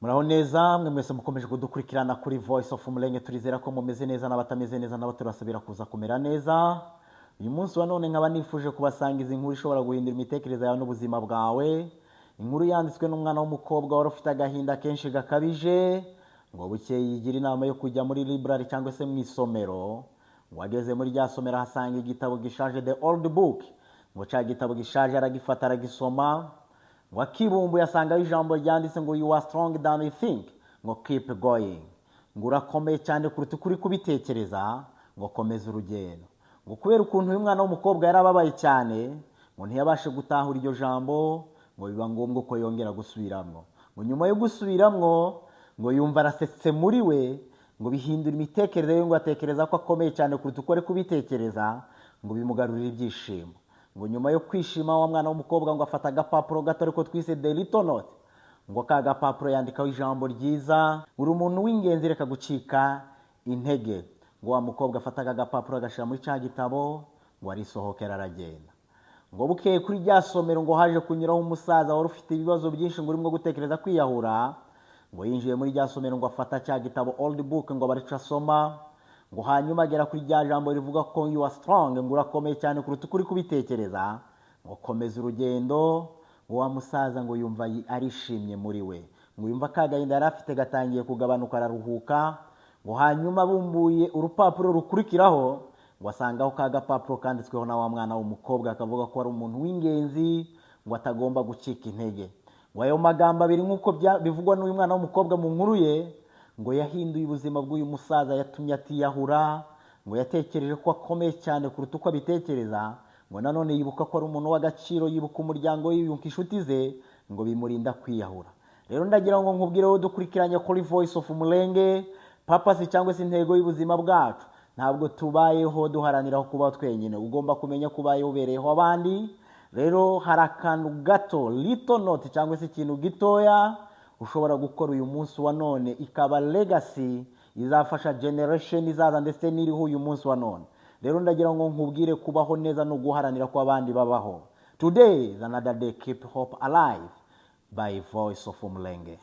Muraho neza mwe mwese mukomeje kudukurikirana kuri Voice of Mulenge. Turizera ko mumeze neza, n'abatameze neza nabo turasabira kuza kumera neza. Uyu munsi wa none nkaba nifuje kubasangiza inkuru ishobora guhindura imitekerereze yawe n'ubuzima bwawe. Inkuru yanditswe n'umwana w'umukobwa wari ufite agahinda kenshi gakabije. Ngo bukeye yigira inama yo kujya muri library cyangwa se mu isomero. Ngo ageze muri rya somero ahasanga igitabo gishaje, the old book. Ngo cya gitabo gishaje aragifata, aragisoma. Ngo akibumbuye asangaho ijambo ryanditse ngo "You are strong than you think", ngo "Keep going", ngo urakomeye cyane kuruta uko uri kubitekereza, ngo komeza urugendo. Ngo kubera ukuntu uyu mwana w'umukobwa yarababaye cyane, ngo ntiyabashe gutahura iryo jambo. Ngo biba ngombwa ko yongera gusubiramwo. Ngo nyuma yo gusubiramwo, ngo yumva arasetse muri we, ngo bihindura imitekerereze ye, ngo atekereza ko akomeye cyane kuruta uko ari kubitekereza, ngo bimugarurira ibyishimo. Ngo nyuma yo kwishima, wa mwana w'umukobwa ngo afata agapapuro gato ariko twise the little note. Ngo ka gapapuro yandikaho ijambo ryiza: "Uri umuntu w'ingenzi, reka gucika intege." Ngo wa mukobwa afata aka gapapuro agashyira muri cya gitabo, ngo arisohokera, aragenda. Ngo bukeye kuri rya somero ngo haje kunyuraho umusaza wari ufite ibibazo byinshi, ngo urimo gutekereza kwiyahura. Ngo yinjiye muri rya somero, ngo afata cya gitabo old book, ngo barica asoma. Ngo hanyuma agera kuri rya jambo rivuga ko "You are strong", ngo urakomeye cyane kuruta uko uri kubitekereza, ngo komeza urugendo. Ngo wa musaza ngo yumva arishimye muri we, ngo yumva ka gahinda yari afite gatangiye kugabanuka, araruhuka. Ngo hanyuma bumbuye urupapuro rukurikiraho, ngo asangaho ka gapapuro kanditsweho na wa mwana w'umukobwa, akavuga ko ari umuntu w'ingenzi, ngo atagomba gucika intege. Ngo ayo magambo abiri, nk'uko bivugwa n'uyu mwana w'umukobwa mu nkuru ye, ngo yahinduye ubuzima bw'uyu musaza, yatumye atiyahura. Ngo yatekereje ko akomeye cyane kuruta uko abitekereza. Ngo nanone yibuka ko ari umuntu w'agaciro, yibuka umuryango we, yibuka inshuti ze, ngo bimurinda kwiyahura. Rero ndagira ngo nkubwire wowe dukurikiranye kuri Voice of Mulenge, purpose cyangwa se intego y'ubuzima bwacu, ntabwo tubayeho duharanira kubaho twenyine. Ugomba kumenya ko ubayeho ubereyeho abandi. Rero hari akantu gato, little note cyangwa se ikintu gitoya ushobora gukora uyu munsi wa none, ikaba legacy izafasha generation izaza ndetse n'iriho uyu munsi wa none. Rero ndagira ngo nkubwire, kubaho neza no guharanira ko abandi babaho. Today is another day, keep hope alive by Voice of Mulenge.